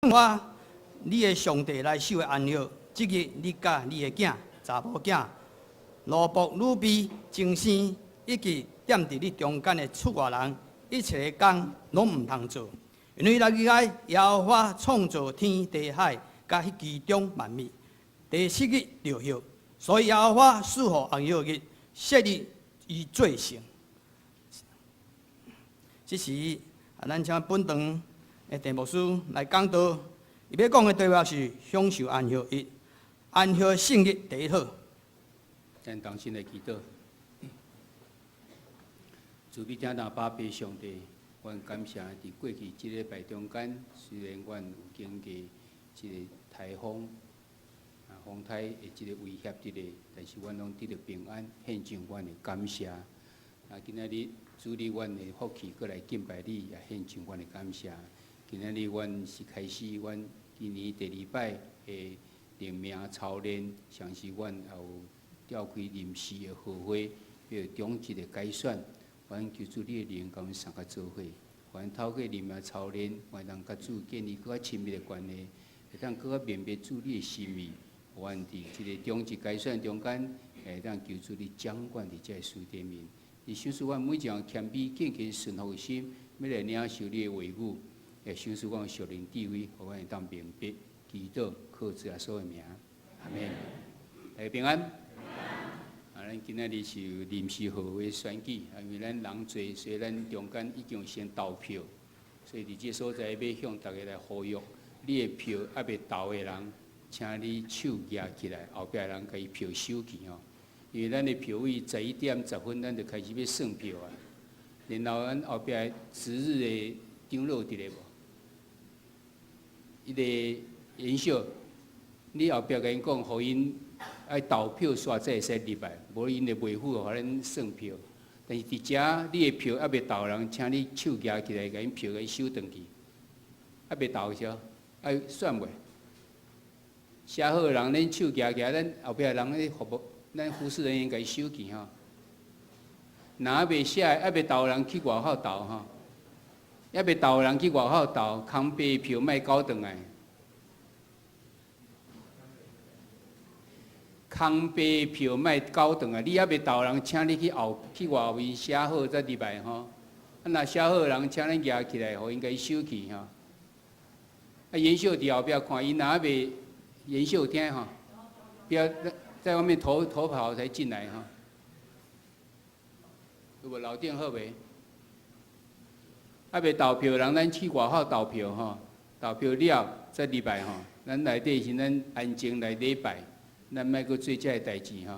我你的上帝來守的安息這日，你佮你的囝、查某囝、奴僕、女婢、精生，以及踮佇你中間的出外人，一切的工攏毋通做。因為六日內耶和華創造天地海，佮彼其中萬物，第七日就歇，所以耶和華賜予安息日，設立伊做聖。這時，啊，咱請本堂的鄭牧師來講道，伊欲講的題目是享受安息日，安息聖日第一好。咱同心來祈禱，慈悲疼阿爸父上帝，阮感謝佇過去這禮拜中間，雖然阮有經過這個颱風、啊風颱的這個威脅佇咧，但是阮攏得著平安，獻上阮的感謝。啊，今仔日主你阮的福氣，閣來敬拜你，也獻上阮的感謝。今仔日阮是開始阮今年第二擺的靈命操練，相信阮也有召開臨時的合會，欲長執的改選。阮求主你的靈，共阮相佮做伙，阮透過靈命操練，阮通佮主建立閣較親密的關係，會當閣較明白主你的心意。阮佇這個長執改選中間，會當求主你掌管佇這个事頂面。你賞賜阮每一項謙卑、敬虔、順服的心，欲來領受你的話語，也賞賜阮屬靈智慧，予阮會當明白祈禱，靠主耶穌的名，阿們。大家平安。啊，咱今仔日是臨時合會選舉，啊，因為咱人濟，所以咱中間已經有先投票，所以佇這所在欲向大家來呼籲，你的票猶未投的人，請你手舉起來，後壁人共伊票收去吼。因為咱的票位11點10分，咱就開始欲算票啊。然後咱後壁值日的長老佇咧無？伊個研秀，你後壁共𪜶講，予𪜶愛投票煞才會使入來，無𪜶會袂赴予咱算票。但是佇遮你的票猶未投的人，請你手舉起來，共𪜶票共伊收轉去。猶未投是愛算未？寫好的人，恁手舉起來，咱後壁的人咧服務，咱服侍人員共伊收去吼。若猶未寫，猶未投的人去外口投吼。猶未投的人去外口投，空白票莫交轉來。空白票莫交轉來，你猶未投的人，請你去後去外面寫好再入來吼。啊，若寫好的人，請恁舉起來，予𪜶共伊收去吼。啊，研秀佇後壁看，伊若猶未研秀聽吼，不要在外面投投跑才進來吼。有無老店好袂？猶未投票的人，咱去外口投票吼，投票了再入來吼。咱內底時咱安靜來禮拜，咱莫閣做這个代誌吼。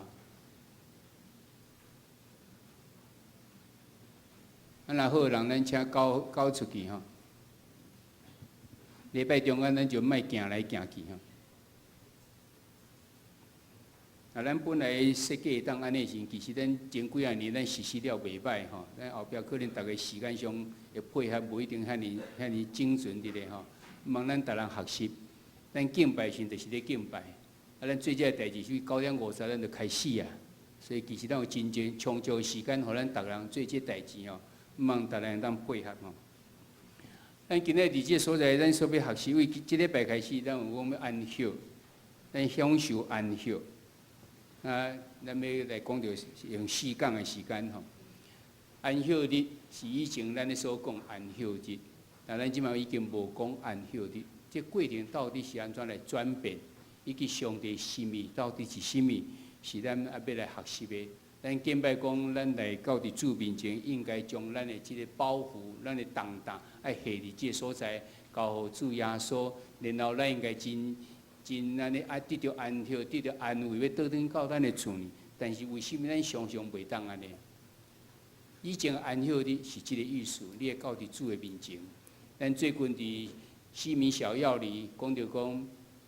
啊，若好的人，咱請交交出去吼。禮拜中間咱就莫行來行去吼。啊，咱本來設計會當按呢時，其實咱前幾仔年咱實施了袂䆀吼，咱後壁可能逐个時間上會配合，無一定遐爾遐爾精準佇咧吼。望咱逐人學習，咱敬拜時就是咧敬拜，啊，咱做這个代誌是9點50，咱就開始啊。所以其實咱有真正充足的時間，予咱逐人做這代誌吼，望逐人會當配合吼。咱今日佇這个所在，咱所欲學習，為這禮拜開始，咱有講欲安息，咱享受安息。啊，咱欲來講著用四工的時間吼。安息日是以前咱咧所講安息日，但咱這馬已經無講安息日。這過程到底是按怎來轉變，以及上帝心意到底是啥物，是咱猶欲來學習的。咱敬拜講，咱來到佇主面前，應該將咱的這個包袱、咱的重擔，愛下佇這個所在，交予主耶穌。然後咱應該真真按呢愛得著安息，得著安慰，欲倒轉到咱的厝裡。但是為啥物咱常常袂當按呢？以前安息日是這個意思，你會到佇主的面前。咱最近佇西敏小要裡講著講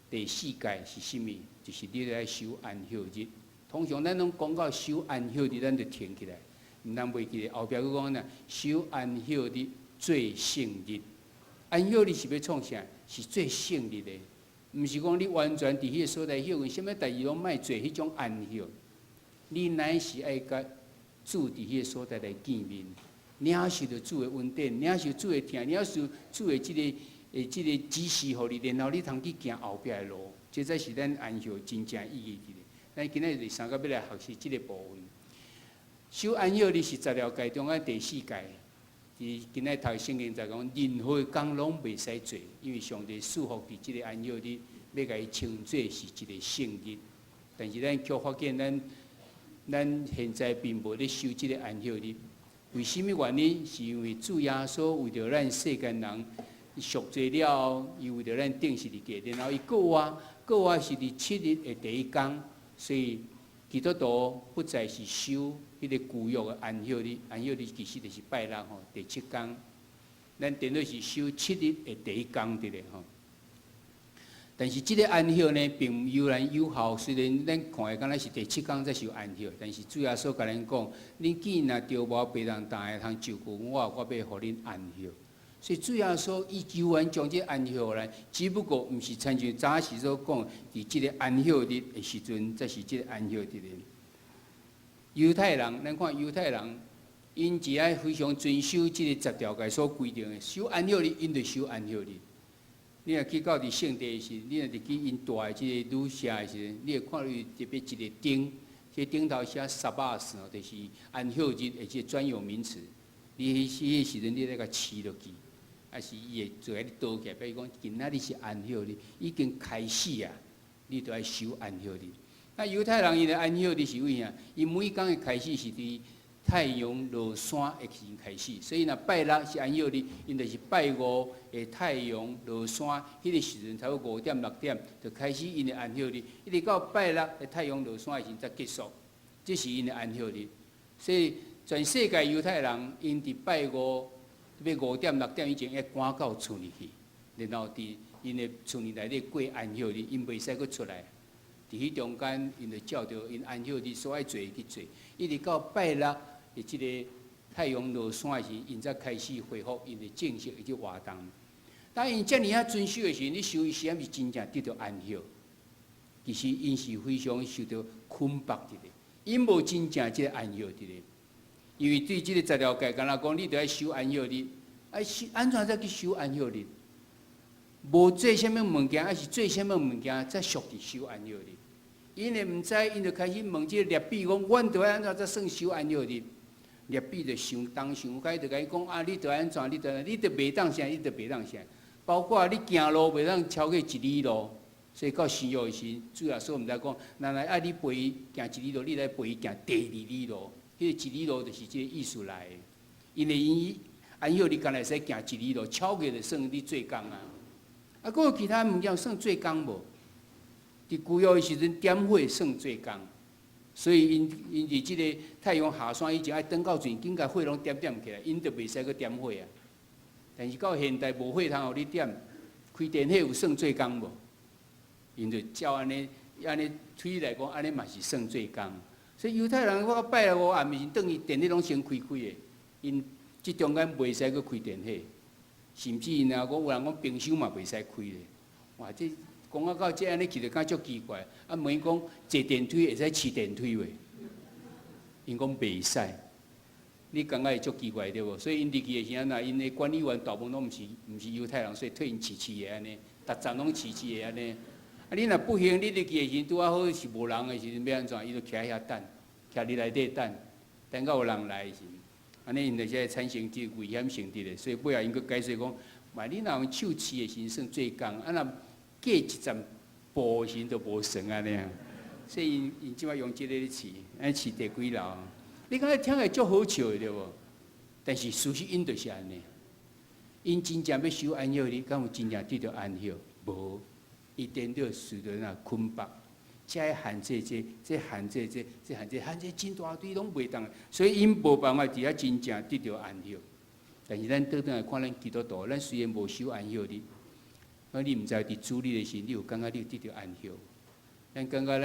第四誡是啥物？就是你愛守安息日。通常咱攏講到守安息日，咱就停起來，毋通袂記得後壁閣講呢，守安息日做聖日。安息日是欲創啥？是做聖日的，毋是講你完全佇彼個所在歇睏，啥物代誌攏莫做，彼種安息。你乃是愛共主佇彼個所在來見面，領受著主的恩典，領受主的疼，領受主的這個的這个指示予你，然後你通去行後壁的路，這才是咱安息真正意義佇咧。咱今仔日第三個欲來學習這个部分。守安息日是十條誡中間第四誡。佇今仔讀聖經就講，任何工攏袂使做，因為上帝賜福佇這个安息日，欲共伊稱做是一个聖日。但是咱卻發現咱現在並無咧守這个安息日。為啥物原因？是因為主耶穌為著咱世間人贖罪了後，伊為著咱釘十字架，然後伊復活，復活是佇七日的第一工，所以基督徒不再是守彼个舊約的安息日，安息日其實就是拜六吼，第七工。咱顛倒是守七日的第一工佇咧吼。但是這个安息呢，並猶然有效。雖然咱看的敢若是第七工才守安息，但是主耶穌共咱講：恁既然若著無別人擔的通就近我，我欲予恁安息。所以主耶穌伊猶原將這個安息予咱，只不過毋是親像早時所講，佇這个安息日的時陣，才是這个安息日的。猶太人，咱看猶太人，𪜶只愛非常遵守這个十條誡所規定的，守安息日，𪜶就守安息日。你若去到佇聖地的時，你若入去𪜶蹛的這个旅社的時，你會看到特別一個燈，這頂頭寫 Sabbath 哦，就是安息日的這個專有名詞。你彼彼個時陣，你來共黐落去，抑是伊會做予你倒起來，比如講今仔日是安息日，已經開始啊，你就愛守安息日。那猶太人𪜶的安息日是為啥？𪜶每工的開始是佇太陽落山的時陣開始，所以若拜六是安息日，𪜶就是拜五的太陽落山彼個時陣，差不多5點6點就開始𪜶的安息日，一直到拜六的太陽落山的時陣才結束，這是𪜶的安息日。所以全世界猶太人，𪜶佇拜五欲5點6點以前，愛趕到厝裡去，然後佇𪜶的厝裡內底過安息日，𪜶袂使閣出來。佇彼中間，𪜶就照著𪜶安息日所愛做的去做，一直到拜六的這个太陽落山的時，𪜶才開始恢復𪜶的正式的這活動。當𪜶遮爾仔遵守的時，你想伊是毋是真正得著安息？其實𪜶是非常受著捆綁佇咧，𪜶無真正這个安息佇咧。因為對這个十條誡，敢若講你著愛守安息日，愛守按怎才去守安息日？無做啥物物件，抑是做啥物物件，才屬佇守安息日？𪜶會毋知，𪜶就開始問這个拉比講：阮著愛按怎才算守安息日？拉比就想東想西，就共伊講：啊，你著愛按怎？你著你著袂當啥？你著袂當啥？包括你行路袂當超過一里路。所以到新約的時，主耶穌毋知講，人來愛你陪伊行一里路，你來陪伊行第二里路。彼个一里路就是這个意思來的。因為𪜶安息日敢若會使行一里路，超過就算你做工啊。啊，閣有其他物件算做工無？佇舊約的時陣點火算做工，所以𪜶𪜶佇這个太陽下山以前愛轉到厝，緊共火攏點點起來，𪜶就袂使閣點火啊。但是到現代無火通予你點，開電火有算做工無？𪜶就照按呢按呢推來講，按呢嘛是算做工。所以猶太人我拜六五暗暝轉去電火攏先開開的，𪜶這中間袂使閣開電火，甚至若講有人講冰箱嘛袂使開咧。哇！這講啊到這按呢去就感覺足奇怪。啊，問伊講坐電梯會使飼電梯袂？𪜶講袂使。你感覺會足奇怪對無？所以𪜶入去的時陣，𪜶的管理員大部分攏毋是猶太人，所以替𪜶飼飼的按呢，逐層攏飼飼的按呢。啊，你若不幸你入去的時陣，拄仔好是無人的時陣，欲按怎？伊就徛遐等，徛佇內底等，等到有人來的時陣，按呢𪜶就才會產生這個危險性佇咧。所以尾後𪜶閣解釋講，嘛你若用手飼的時陣算做工，啊若過一站步的時陣就無算按呢。所以𪜶𪜶這擺用這个咧飼，按呢飼第幾樓？你感覺聽起來足好笑的對無？但是事實𪜶就是按呢，𪜶真正欲守安息日，敢有真正得著安息？無，伊顛倒受著那捆綁，這限制這，這限制這，這限制限制真大堆，攏袂當，所以𪜶無辦法佇遐真正得著安息。但是咱倒轉來看咱基督徒，咱雖然無守安息日，啊，你毋知佇主日的時，你有感覺你有得著安息？咱感覺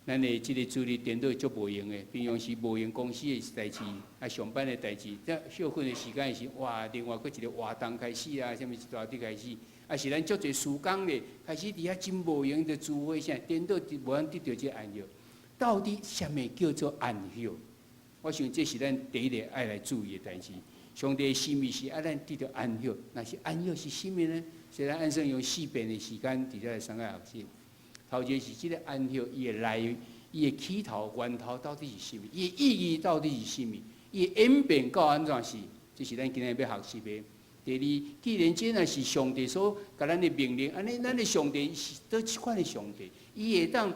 咱的這个主日顛倒足無閒的，平常時無閒公司的代誌，啊上班的代誌，這歇睏的時間的時，哇，另外閣一个活動開始啊，啥物一大堆開始，啊是咱足濟事工咧，開始佇遐真無閒的聚會啥，顛倒無法得著這个安息。到底啥物叫做安息？我想這是咱第一个愛來注意的代誌。上帝的心意是愛咱得著安息，若是安息是啥物呢？所以咱按算用四遍的時間佇遮來三個學習。頭一個是這個安息，伊的來，伊的起頭源頭到底是啥物？伊的意義到底是啥物？伊的演變到按怎是？這是咱今日欲學習的。第二，既然這若是上帝所共咱的命令，按呢咱的上帝是佗一款的上帝？伊會當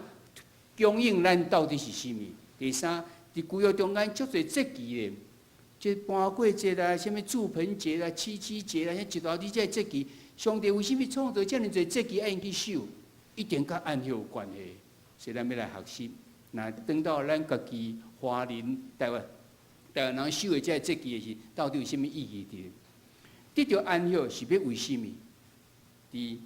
供應咱到底是啥物？第三，佇舊約中間足濟節期的，這盤過節啦，啥物住棚節啦、七七節啦，遐一大堆這節期，上帝為啥物創造遮爾濟節期愛𪜶去守？一定佮安息有關係。所以咱欲來學習。若轉到咱家己華人台灣人守的這個節期的時，到底有啥物意義佇？得著安息是欲為啥物？佇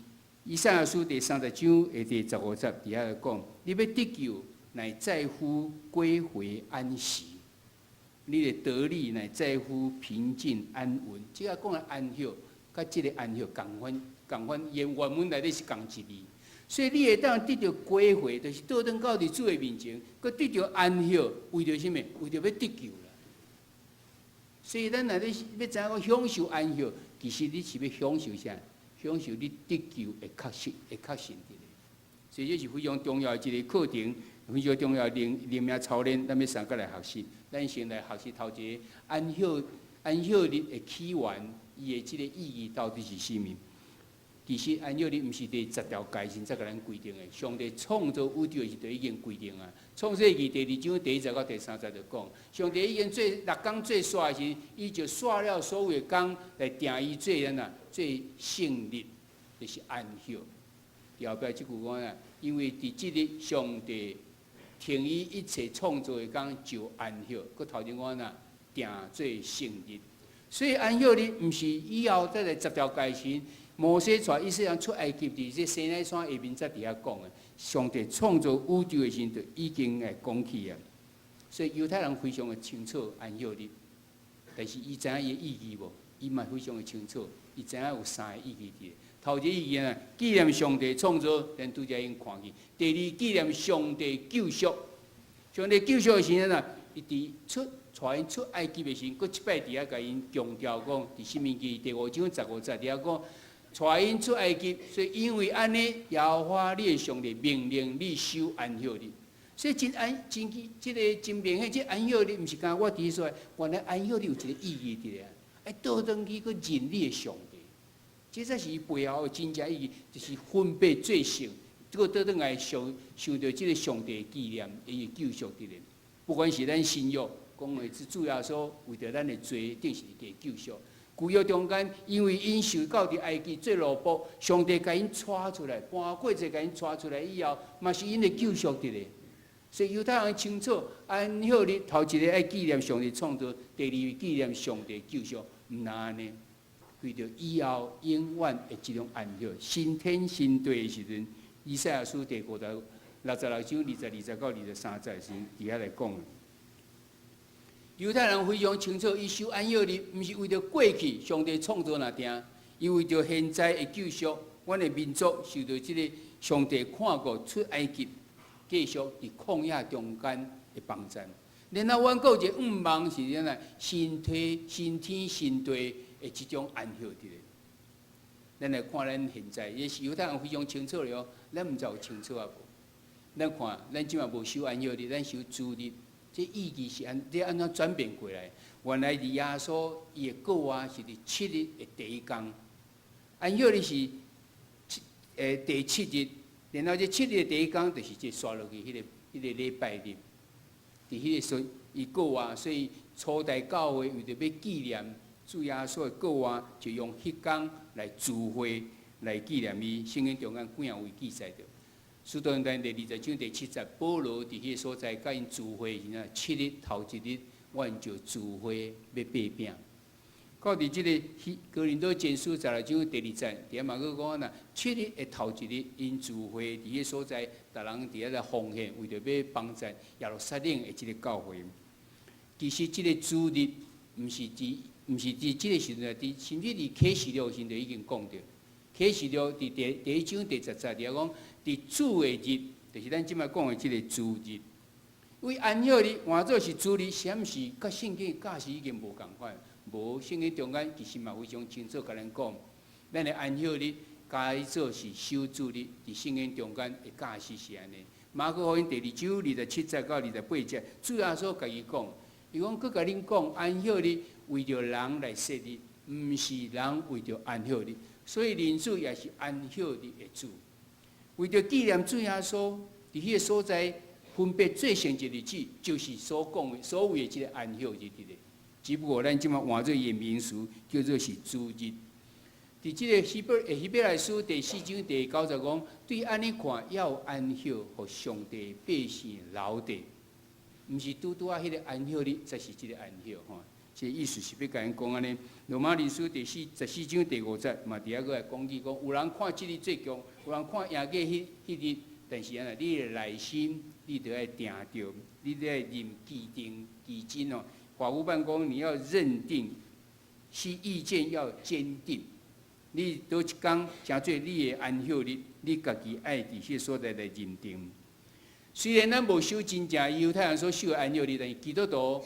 以賽亞書第三十章的第十五節佇遐講：你欲得救，乃在乎歸回安息；你的得力乃在乎平靜安穩。這个講的安息，佮這个安息仝款，仝款，原原文內底是仝一字。所以你會當得著歸回，就是倒轉到佇主的面前，閣得著安息，為著啥物？為著欲得救啦。所以咱若咧欲知影講享受安息，其實你是欲享受啥？享受你得救的確實、的確信佇咧。所以這是非常重要的一个課程，非常重要的靈靈命操練，咱欲相佮來學習。咱先來學習頭一个安息安息日的起源，伊的這个意義到底是啥物？其實安息日毋是第十條誡時才共咱規定的，上帝創造宇宙的時就已經規定啊。創世記第二章第一節到第三節就講，上帝已經做六工做煞的時，伊就煞了所有的工來定伊做按怎做聖日，就是安息。後壁這句講啊，因為佇這日上帝停伊一切創造的工就安息，閣頭前講啊，定做聖日。所以安息日毋是以後再來十條誡時。摩西帶以色列人出埃及，佇這西奈山下面才佇遐講的。上帝創造宇宙的時陣，就已經會講起啊。所以猶太人非常的清楚安息日，但是伊知影伊的意義無？伊嘛非常的清楚，伊知影有三个意義佇。頭一个意義啊，紀念上帝創造，咱拄才已經看見。第二，紀念上帝救贖。上帝救贖的時陣啊，伊佇出帶𪜶出埃及的時陣，閣一擺佇遐共𪜶強調講，佇申命記第五章十五節佇遐講。帶𪜶出埃及，所以因為按呢，耶和華你的上帝命令你守安息日。所以真安真這个真明顯，這安息日毋是干焦我佇說，原來安息日有一个意義佇咧，愛倒轉去閣認你的上帝，這才是伊背後的真正意義，就是分別做聖，閣倒轉來受受著這个上帝的紀念，伊的救贖佇咧。不管是咱新約講的，是主耶穌為著咱的罪，釘十字架救贖。舊約中間，因為𪜶受到佇埃及做奴僕，上帝共𪜶帶出來，盤過節共𪜶帶出來以後，嘛是𪜶的救贖佇咧。所以猶太人清楚，安息日頭一个愛紀念上帝創造，第二紀念上帝救贖，毋但按呢，為著以後永遠的這種安息，新天新地的時陣，以賽亞書第五十六十六章二十二節到二十三節時，佇遐來講。猶太人非常清楚，伊守安息日，毋是為著過去上帝創造若定，伊為著現在的救贖，阮的民族受著這个上帝看顧出埃及，繼續佇曠野中間的幫助。然後阮閣有一个願望是按怎？新天新天新地的這種安息佇咧。咱來看咱現在，也是猶太人非常清楚了，咱毋知有清楚抑無？咱看，咱這馬無守安息日，咱守主日。這意義是按這按怎轉變過來？原來佇耶穌伊的復活是佇七日的第一工，安息日是七第七日，然後這七日的第一工就是這紲落去彼个禮拜日，佇彼个時伊復活，所以初代教會為著欲紀念主耶穌的復活，就用彼工來聚會來紀念伊。聖經中間幾仔位記載著。使徒行傳第二十章第七節，保羅佇彼个所在佮𪜶聚會時陣，七日頭一日，阮就聚會欲擘餅。到佇這个哥林多前書十六章第二節，佇遐嘛閣講啦，七日的頭一日，𪜶聚會佇彼个所在，逐人佇遐來奉獻，為著欲幫助耶路撒冷的這个教會。其實這个主日毋是佇毋是佇這个時陣，佇甚至佇啟示錄時陣就已經講著。啟示錄佇第第一章第十節佇遐講，佇主的日，就是咱這擺講的這个主日。為安息日換做是主日，是毋是佮聖經教示已經無仝款？無，聖經中間其實嘛非常清楚共咱講，咱的安息日改做是守主日，佇聖經中間的教示是按呢。馬可福音第二章27節到28節，主耶穌家己講，伊講閣共恁講，安息日為著人來設立，毋是人為著安息日，所以人子也是安息日的主。為著紀念主耶穌佇彼个所在分別做聖一日子，就是所講的所謂的這个安息日佇咧。只不過咱這馬換做伊的名詞，叫做是主日。佇這个希伯來書第四章第九節講，對按呢看，猶有安息，予上帝百姓留著，毋是拄拄仔彼个安息日，才是這个安息吼。這个意思是欲共𪜶講按呢。羅馬人書第44章第五節嘛，佇遐閣來講起講，有人看這日最強，有人看贏過彼彼日，但是按呢，你的內心你著愛定著，你著愛認既定既真哦。法務辦公你要認定，是意見要堅定。你佗一工成做你的安息日，你家己愛佇彼个所在來認定。雖然咱無守真正猶太人所守的安息日，但是基督徒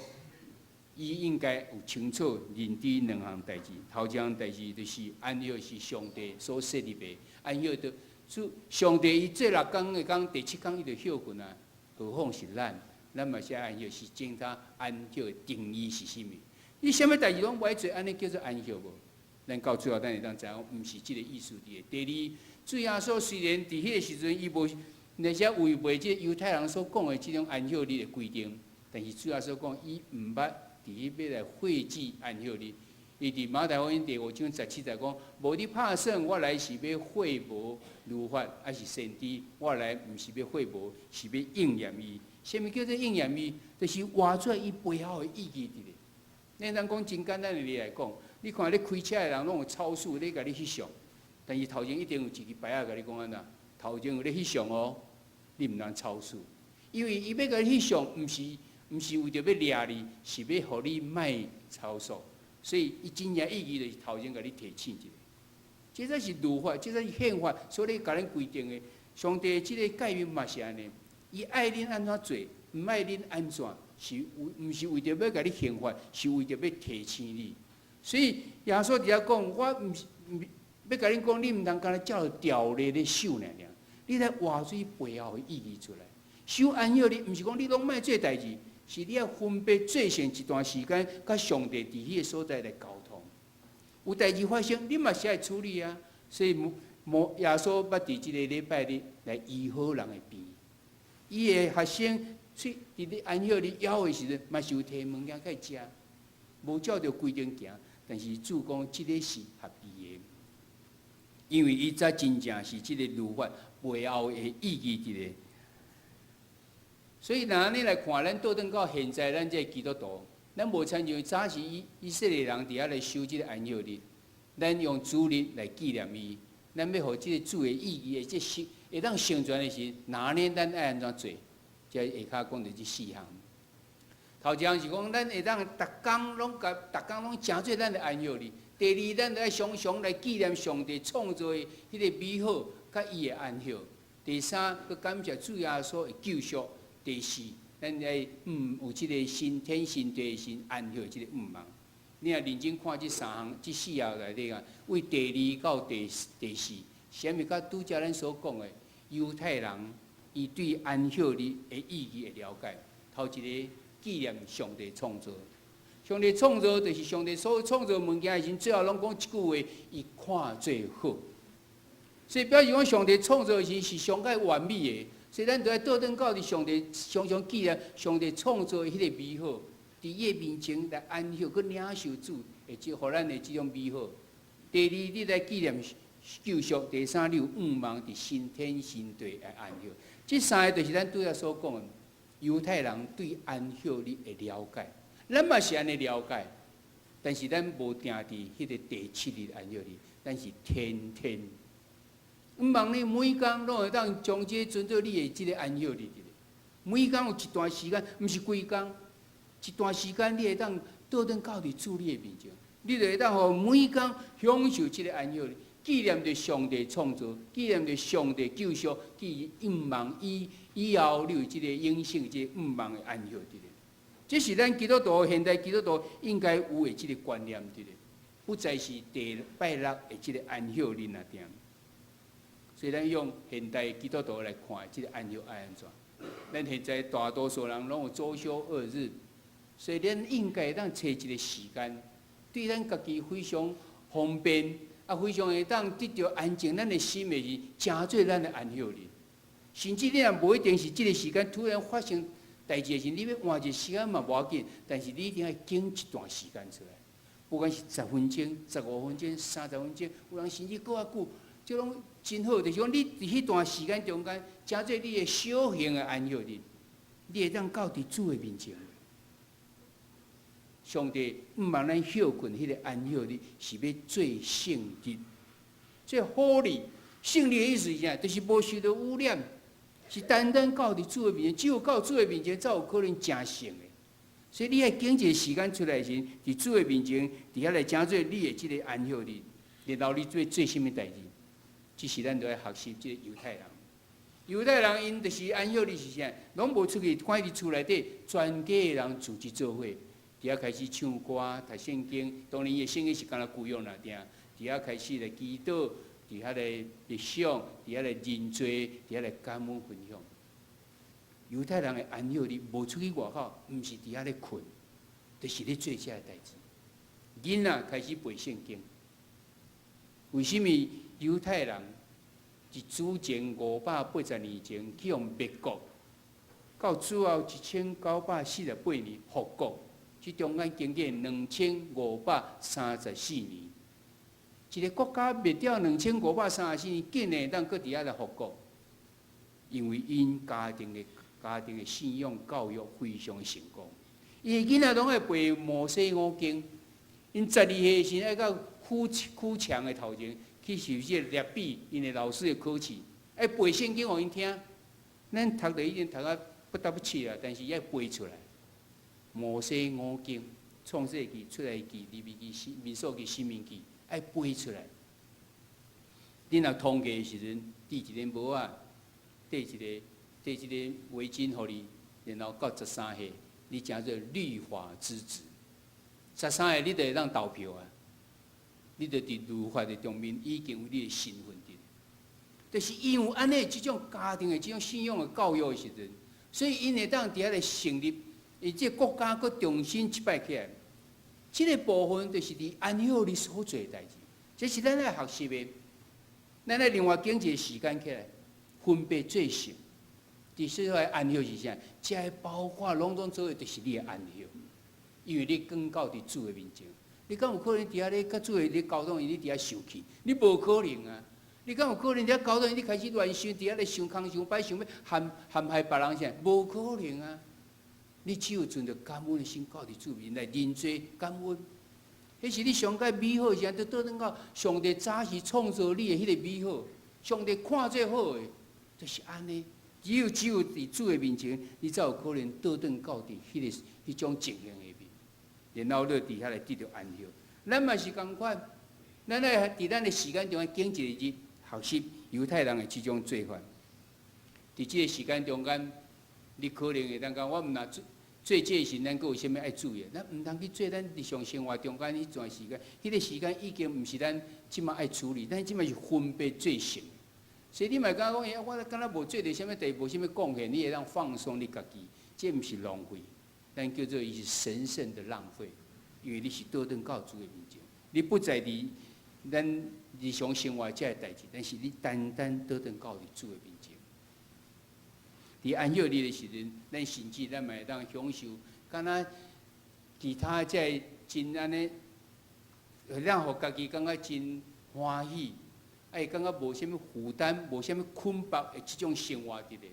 伊應該有清楚認知兩項代誌。頭一項代誌就是安息是上帝所設立的，安息的主上帝伊做六工的工，第七工伊就歇睏啊。何況是咱，咱嘛是安息是清楚安息的定義是啥物？你啥物代誌攏無愛做，按呢叫做安息無？咱到最後，咱會當知影，毋是這個意思佇咧。第二，主耶穌雖然佇彼个時陣，伊無那些違背這猶太人所講的這種安息日的規定，但是主耶穌講，伊毋捌佇彼欲來廢止安息日。伊佇馬太福音第五章十七節講：無你拍算，我來是欲廢無律法，抑是先知？我來毋是欲廢無，是欲應驗伊。啥物叫做應驗伊？就是活出來伊背後的意義佇咧。咱當講真簡單的例來講，你看咧開車的人攏有超速咧，共你翕相，但是頭前一定有一支牌仔共你講按怎，頭前有咧翕相哦，你毋通超速，因為伊欲共你翕相，毋是為著欲掠你，是欲予你莫超速，所以伊真正意義就是頭前共你提醒一下。這才是律法，這才是憲法，所以共咱規定的。上帝這个誡命嘛是按呢，伊愛恁按怎做，毋愛恁按怎，是為毋是為著欲共你刑罰，是為著欲提醒你。所以耶穌佇遐講，我毋是毋欲共恁講，你毋通干焦照條例咧守爾爾，你來活出背後的意義出來。守安息日，毋是講你攏莫做代誌，是你愛分別做成一段時間，佮上帝佇彼个所在來溝通。有代誌發生，你嘛是愛處理啊。所以無耶穌捌佇這个禮拜日來醫好人的病。伊的學生出佇咧安息日枵的時陣，嘛是有提物件去食，無照著規定行。但是主講這个是合宜的，因為伊才真正是這个律法背後的意義佇咧。所以，若按呢來看，咱倒轉到現在，咱這个基督徒，咱無親像早時以色列人佇遐來守這个安息日，咱用主日來紀念伊，咱欲予這个主的意義，這是會當成全的時，若按呢咱愛按怎做？這下跤講著這四項。頭一項是講，咱會當逐工攏共逐工攏成做咱的安息日。第二，咱愛常常來紀念上帝創造的彼个美好，佮伊的安息。第三，閣感謝主耶穌的救贖。第四，咱愛有這个新天新地的新安息這个向望。你若認真看這三項、這四項內底啊，為第二到第四，啥物佮拄才咱所講的猶太人伊對安息日的意義的了解。頭一个紀念上帝創造，上帝創造就是上帝所創造物件的時陣，最後攏講一句話，伊看做好。所以表示講上帝創造的時是上蓋完美的。所以咱著愛倒轉到佇上帝常常紀念上帝創造的彼个美好，佇伊的面前來安息，閣領受主會這予咱的這種美好。第二，你來紀念救贖；第三，你有向望佇新天新地來安息。這三个就是咱拄才所講的猶太人對安息日的了解。咱嘛是按呢了解，但是咱無定佇彼个第七日安息日，咱是天天。向望你每工攏會當將這個尊做你的這个安息日。每工有一段時間，毋是規工，一段時間你會當倒轉到佇主你的面前，你就會當予每工享受這个安息日，紀念著上帝創造，紀念著上帝救贖，紀念向望以後你有這个永生這个向望的安息日。這是咱基督徒現代基督徒應該有的這个觀念，佇咧，不再是第拜六的這个安息日爾定。所以咱用現代基督徒來看，這个安息愛按怎？咱現在大多數人攏有周休二日，所以咱應該當揣一个時間，對咱家己非常方便，啊，非常會當得著安靜咱的心的時，成做咱的安息日。甚至你若無一定是這个時間突然發生代誌的時，你欲換一个時間嘛無要緊，但是你一定愛揀一段時間出來，不管是10分鐘、15分鐘、30分鐘，有人甚至閣較久，這攏真好。就是講你佇彼段時間中間，成做你的小型的安息日，你會當到佇主的面前。上帝毋望咱歇睏，彼个安息日是欲做聖日，這 holy 聖日的意思是啥？就是無受著污染。是單單到佇主的面前，只有到主的面前，才有可能成聖的。所以你愛揀一个時間出來時，佇主的面前，佇遐來成做你的這个安息日，然後你做做啥物代誌？這是咱著愛學習這个猶太人。猶太人𪜶就是安息日是啥？攏無出去，關佇厝內底，全家的人組織做伙，佇遐開始唱歌、讀聖經。當然，伊的聖經是敢若舊約爾定，佇遐開始來祈禱。佇遐來默想，佇遐來認罪，佇遐來感恩分享。猶太人的安息日無出去外口，毋是佇遐咧睏，就是咧做這个代誌。囡仔開始背聖經。為啥物猶太人佇主前580年前去予滅國，到主後1948年復國，這中間經過2534年。一个國家滅掉2534年，竟然會當閣佇遐來復國，因為𪜶家庭的信仰教育非常成功。𪜶囡仔攏愛背摩西五經，𪜶12歲時愛到區牆的頭前去受這个拉比𪜶的老師的考試，愛背聖經予𪜶聽。咱讀著已經讀啊不得不去啦，但是愛背出來。摩西五經、創世記、出埃及記、利未記、民數記、申命記，愛背出來。你若統計的時陣，戴一个帽仔，戴一个圍巾予你，然後到十三歲，你成做律法之子。十三歲你就會當投票啊！你就佇律法的中面已經有你的身份佇。就是因為按呢這種家庭的這種信仰的教育的時陣，所以𪜶會當佇遐來成立，伊這個國家閣重新一擺起來。這个部分就是佇安息日所做的代誌，這是咱愛學習的。咱愛另外揀一个時間起來，分別做聖。佇說的安息是啥？這个包括攏總做的，就是你的安息，因為你轉到佇主的面前。你敢有可能佇遐咧佮主的咧交通，你佇遐受氣？你無可能啊！你敢有可能佇遐交通，你開始亂想，佇遐咧想空想歹，想欲陷害別人啥？無可能啊！你只有存著感恩的心，到佇主面來認罪感恩。彼是你上蓋美好的時陣，就倒轉到上帝早時創造你的彼个美好，上帝看做好的，就是按呢。只有佇主的面前，你才有可能倒轉到佇彼種情形下面，然後你佇遐來得著安息。咱嘛是仝款，咱愛佇咱的時間中間揀一个日學習猶太人的這種做法。佇這个時間中間，你可能會當講，我毋若做做這個時，咱閣有啥物愛注意？咱毋通去做咱日常生活中間彼段時間，彼個時間已經毋是咱這馬愛處理，咱這馬是分別做聖。所以你嘛會感覺講，欸，我敢若無做著啥物代，無啥物貢獻，你會當放鬆你家己，這毋是浪費，咱叫做伊是神聖的浪費，因為你是倒轉到主的面前，你不在佇咱日常生活這个代誌，但是你單單倒轉到佇主的面前。佇安息日的時陣，咱甚至咱嘛會當享受，敢若其他這个真按呢，會當予家己感覺真歡喜，會感覺無啥物負擔、無啥物捆綁的這種生活佇咧。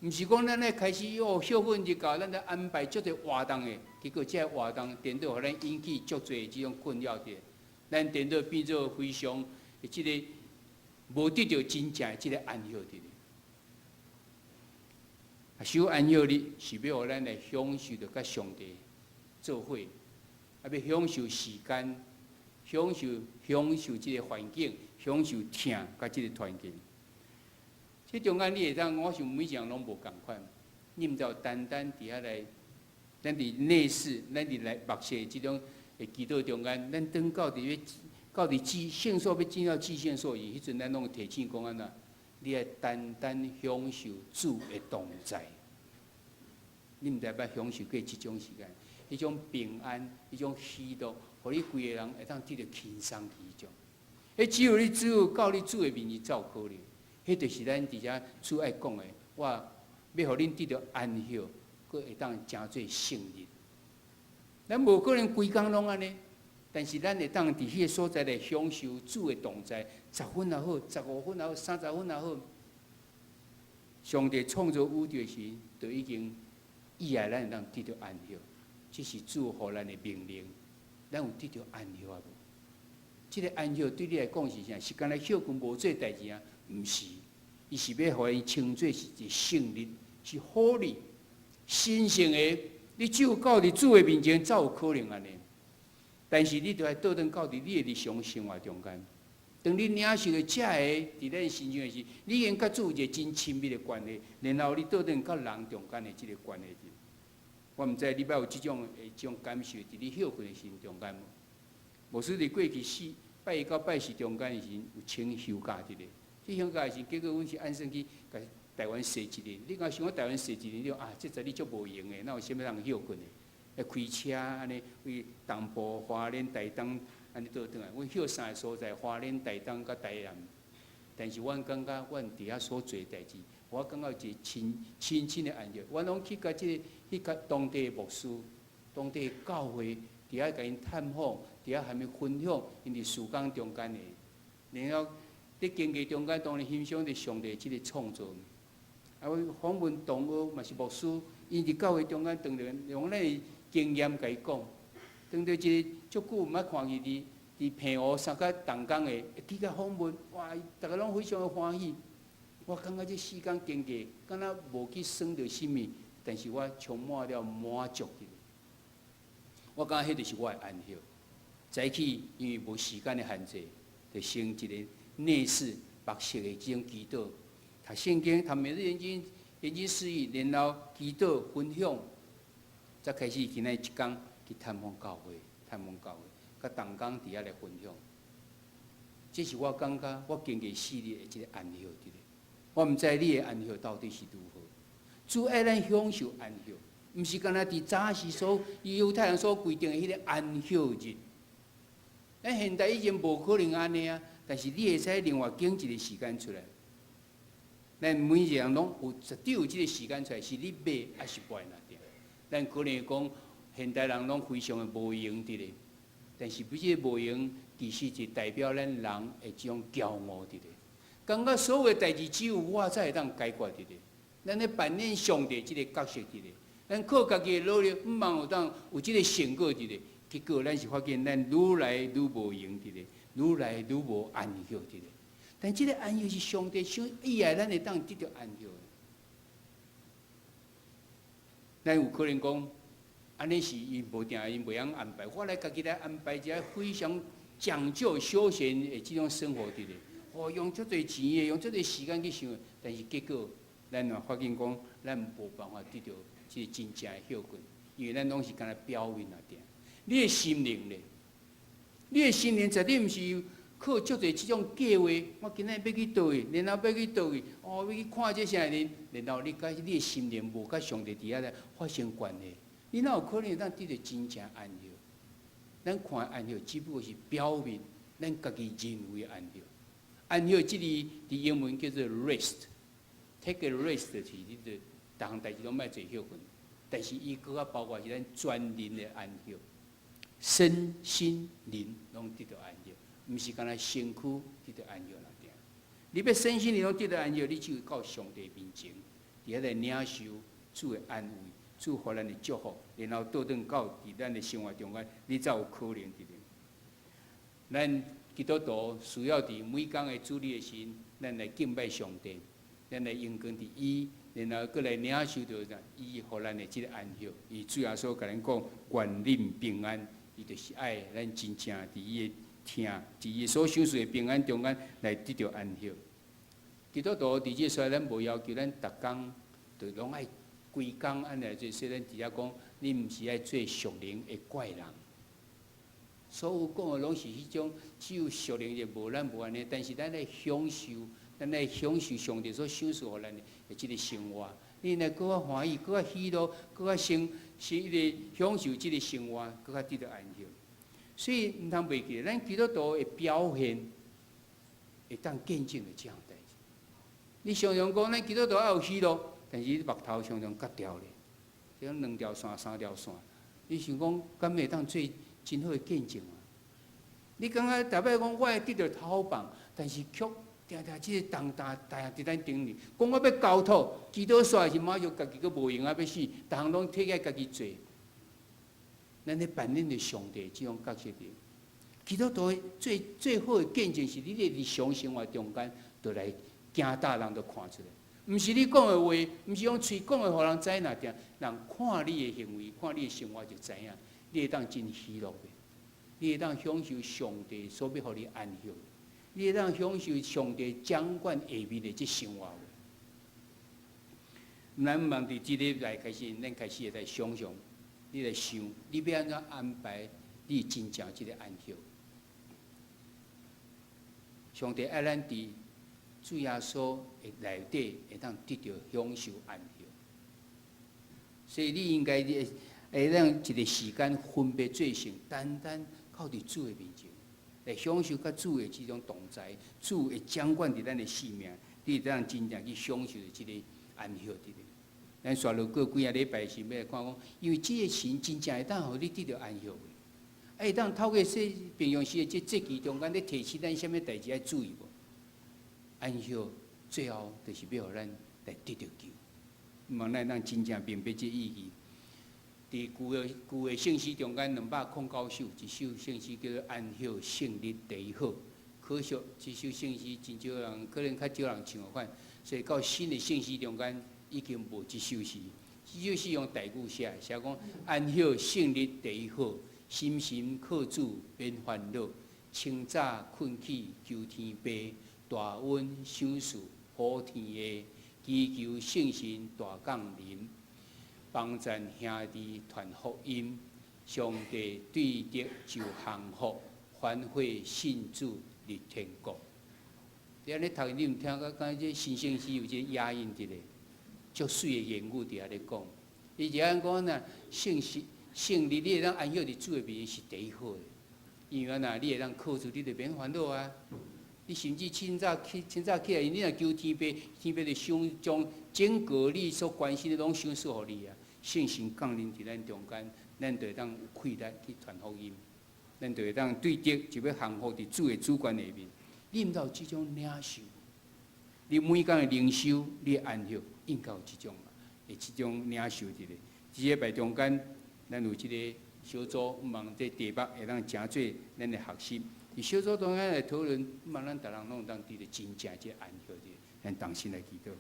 毋是講咱咧開始哦，歇睏日到，咱咧安排足濟活動的，結果這个活動顛倒予咱引起足濟這種困擾佇。咱顛倒變做非常的這個無得著真正的這个安息佇咧。守安息日是欲予咱來享受著佮上帝做伙，啊，欲享受時間，享受這个環境，享受疼佮這个團結。這中間你會當，我想每一項攏無仝款，你毋知有單單佇遐來咱佇內室，咱佇來默謝這種的祈禱中間，咱等到佇欲到佇至聖所欲進到至聖所時，彼陣咱攏會提醒講按怎？你愛單單享受主的同在。你毋知捌享受過這種時間，彼種平安，彼種喜樂，予你規个人會當得著輕鬆彼種。彼只有你只有到你主的面前才有可能。彼就是咱佇遮主愛講的，我欲予恁得著安息，閣會當成做聖日。咱無可能規工攏按呢，但是咱會當佇彼个所在來享受主的同在，10分也好，15分也好，30分也好。上帝創造宇宙時，就已經意愛咱會當得著安息，這是主予咱的命令。咱有得著安息啊無？這个安息對你來講是啥？是干焦歇睏無做代誌啊？毋是，伊是欲予伊稱做是一個聖日，是 holy 神聖的。你只有到佇主的面前，才有可能按呢。但是你著愛倒轉到佇你的日常生活中間。當你領受著這个佇咱身上的時，你已經佮主有一個真親密的關係，然後你倒轉佮人中間的這個關係。我毋知你捌有這種感受，佇你歇睏的時中間無？牧師佇過去四拜一到拜四中間的時，有請休假佇咧。這休假的時，結果阮是按算去共台灣踅一日。你敢想講台灣踅一日，你啊，這陣你足無閒的，哪有啥物通歇睏的？來開車按呢，為東部、花蓮、台東按呢倒轉來。阮歇三个所在：花蓮、台東佮台南。但是阮感覺阮佇遐所做的代誌，我感覺一個親親親的安息。阮攏去共這个去共當地的牧師、當地的教會，佇遐共𪜶探訪，佇遐含𪜶分享，𪜶佇事工中間的。然後佇經過中間，當然欣賞著上帝這个創造。啊，阮訪問同學嘛是牧師，𪜶佇教會中間當然用咱的經驗共伊講，當著一个足久毋捌看見佇澎湖相佮同工的，去共訪問，哇！逐家攏非常的歡喜。我感覺這4工經過，敢若無去耍著啥物，但是我充滿了滿足佇咧。我感覺彼就是我的安息。早起因為無時間的限制，就先一个內室默想的這種祈禱，讀聖經，讀每日研經，研經釋義，然後祈禱分享，才開始今仔一工去探訪教會，探訪教會，佮同工佇遐來分享。這是我感覺我經過4日的這个安息佇咧。我毋知你的安息到底是如何。主愛咱享受安息，毋是干焦佇早時所猶太人所規定的彼个安息日。咱現代已經無可能按呢啊，但是你會使另外揀一个時間出來。咱每一个人攏有絕對有這个時間出來，是你欲抑是無愛爾。咱可能講現代人攏非常的無閒佇咧，但是比這个無閒，其實就代表咱人的這種驕傲佇咧。感覺所有的代誌只有我才會當解決佇咧。咱咧扮演上帝這个角色佇咧，咱靠家己的努力，毋望有當有這个成果佇咧。結果咱是發現咱愈來愈無閒佇咧，愈來愈無安息佇咧。但這个安息是上帝想意愛咱會當得著安息。咱有可能講，按呢是伊無定，伊袂曉安排。我來家己來安排一个非常講究休閒的這種生活佇咧。哦，用足濟錢的，用足濟時間去想，但是結果，咱嘛發現講，咱無辦法得著這個真正的歇睏，因為咱攏是干焦表面爾。你的心靈咧，你的心靈絕對毋是靠足濟這種計劃。我今仔欲去佗位，然後欲去佗位，哦，欲去看這啥人，然後你佮你的心靈無佮上帝佇遐來發生關係，你哪有可能會當得著真正安息？咱看安息只不過是表面，咱家己認為的安息。安息這字佇英文叫做 rest，take a rest 就是你著逐項代誌攏莫做歇睏，但是伊閣較包括是咱全人的安息，身心靈攏得著安息，毋是干焦身軀得著安息爾。你欲身心靈攏得著安息，你只有到上帝面前，佇遐來領受主的安慰，主予咱的祝福，然後倒轉到佇咱的生活中間，你才有可能佇咧。咱基督徒需要佇每工的主日的時，咱來敬拜上帝，咱來榮光佇伊，然後閣來領受著伊予咱的這个安息。伊主耶穌共咱講，願恁平安，伊就是愛咱真正佇伊的疼，佇伊所賞賜的平安中間來得著安息。基督徒佇這個所在，咱無要求咱逐工都攏愛規工按呢來做，所以咱佇遐講，你毋是愛做屬靈的怪人。所有講的攏是彼種只有屬靈的，無咱無按呢。但是咱來享受，咱來享受上帝所賞賜予咱的這个生活。你若閣較歡喜，閣較喜樂，閣較先是彼个享受這个生活，閣較得著安息。所以毋通袂記，咱基督徒的表現會當見證著這項代誌。你常常講咱基督徒愛有喜樂，但是你目頭常常割掉咧，這種兩條線、三條線，你想講敢會當做真好的見證啊？你感覺逐擺講我會得著頭放，但是卻定定這个重擔定佇咱頂面，講我欲交託，祈禱煞時馬上家己閣無閒啊欲死，逐項攏提起來家己做。咱咧扮演著上帝這種角色佇。基督徒最最好的見證是你咧日常生活中間，就來行踏人就看出來。毋是你講的話，毋是用喙講的，予人知影定，人看你的行為，看你的生活就知影，你會當真喜樂的，你會當享受上帝所欲予你安息，你會當享受上帝掌管下面的這生活。咱望佇這禮拜開始，咱開始會來想象，你來想，你欲按怎安排你真正這个安息？上帝愛咱佇主耶穌的內底會當得著享受安息，所以你應該會會當一个時間分別做聖，單單靠佇主的面前來享受佮主的這種同在，主會掌管佇咱的生命，你會當真正去享受這个安息佇咧。咱紲落過幾仔禮拜時，欲來看講，因為這个神真正會當予你得著安息的，啊，會當透過說平常時的這節期中間咧提醒咱啥物代誌愛注意無？安息最後就是欲予咱來得著救，望咱當真正明白這意義。佇舊的聖詩中間209首，一首聖詩叫做《安息聖日第一好》，可惜這首聖詩真少人，可能較少人唱款，所以到新的聖詩中間已經無這首詩。這首詩用台語寫，寫講安息聖日第一好，心神靠主免煩惱，清早睏起求天父。大恩賞賜普天下，祈求聖神大降臨，幫贊兄弟傳福音，上帝對得就降福，歡喜信主入天國。你按呢讀，你毋聽覺感覺這新聖詩有這個押韻佇咧，足媠的言語佇遐咧講。伊就按講呐，聖詩聖日你會當安息佇主的面前是第一好的，因為按怎你會當靠主，你就免煩惱啊。你甚至清早起，清早起來，你若求天父，天父就想將整個你所關心的攏賞賜予你啊。聖神降臨佇咱中間，咱就會當有氣力去傳福音，咱就會當對得就欲降服佇主的主權下面。你毋知有這種領受？你每工的靈修，你的安息應該有這種，會這種領受佇咧。這禮拜中間，咱有這個小組，望這題目會當成做咱的學習。佇小組中間來討論，望咱逐人攏會當得著真正這安息佇，咱同心來祈禱。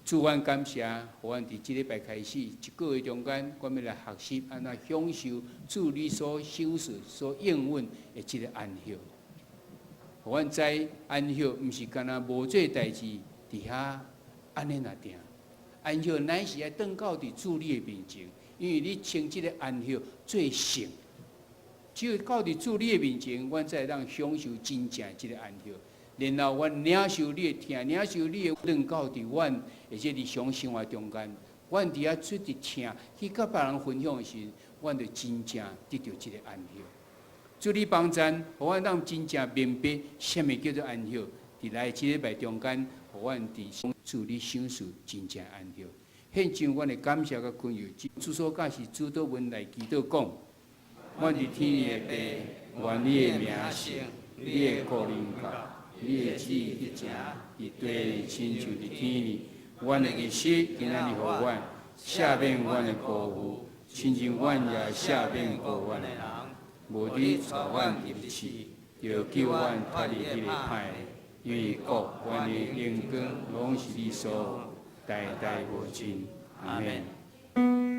主，阮感謝，予阮佇這禮拜開始一個月中間，阮欲來學習按怎享受主你所賞賜、所應允的這个安息。予阮知安息毋是干焦無做代誌，佇遐按呢爾定。安息乃是愛轉到佇主你的面前，因為你稱這个安息做聖。只有到佇主你的面前，阮才會當享受真正的這个安息。然後阮領受你的疼，領受你的轉到佇阮的這日常生活中間，阮佇遐出佇疼，去佮別人分享的時，阮就真正得著這个安息。主你幫贊，予阮當真正明白啥物叫做安息。佇來這禮拜中間，予阮佇主你賞賜真正安息。獻上阮的感謝佮懇求，主所教示主禱文來祈禱講。阮佇天的父，願你的名聖，你的國臨到，你的旨意得成，佇地裡親像佇天裡。阮的日食今仔日予阮，赦免阮的過負，親像阮也赦免過阮的人。無得帶阮入試，著救阮脫離彼个歹的。因為國、權勢、榮光，攏是你所有，代代無盡。阿們。